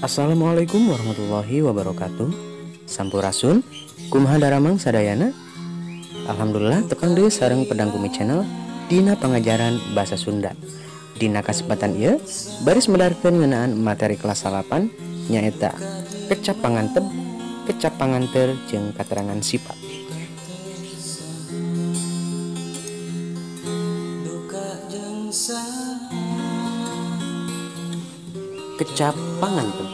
Assalamualaikum warahmatullahi wabarakatuh. Sampurasun, kumaha daramang sadayana? Alhamdulillah tepang deui sareng Pedang Bumi Channel dina pangajaran bahasa Sunda. Dina kasempatan ieu baris medarkeun ngeunaan materi kelas 8 nyaeta kecap panganteb, kecap panganteur jeung katerangan sifat. Kecap panganteb.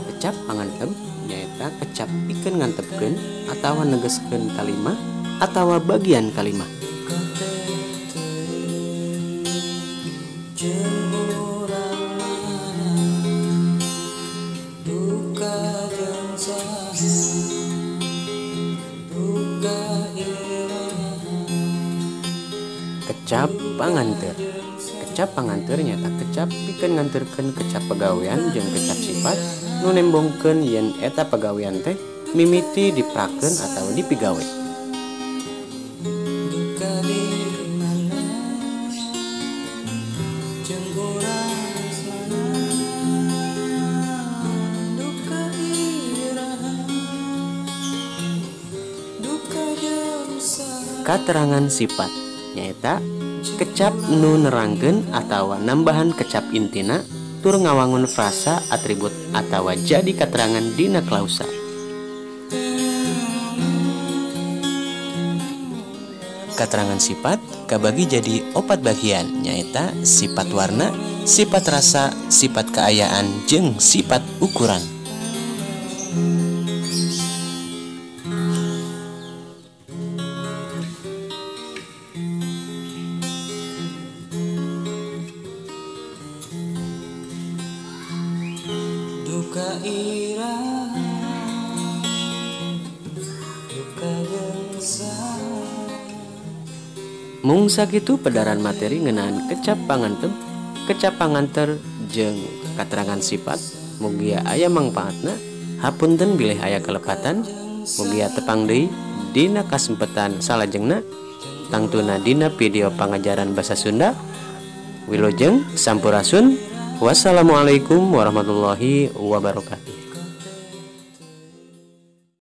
Kecap panganteb nyaeta kecap pikeun ngantebkeun atawa negeskeun kalimah atawa bagian kalimah. Kecap panganteur. Kecap panganteur nyaeta kecap pikeun nganteurkeun kecap pagawean jeung kecap sifat nu nembongkeun yen eta pagawean teh mimiti diprakeun atawa dipigawe. Katerangan sifat nyaeta kecap nu nerangkeun atawa nambahan kecap intina tur ngawangun frasa atribut atawa jadi katerangan dina klausa. Katerangan sifat kabagi jadi 4 bagian nyaeta sifat warna, sifat rasa, sifat kaayaan jeung sifat ukuran. Mung sakitu pedaran materi ngeunaan kecap panganteb, kecap panganteur jeung katerangan sifat. Mugia aya mangpaatna. Hapunten bilih aya kelepatan. Mugia tepang deui dina kasempetan salajengna, tangtuna dina video pangajaran bahasa Sunda. Wilujeng sampurasun. Wassalamualaikum warahmatullahi wabarakatuh.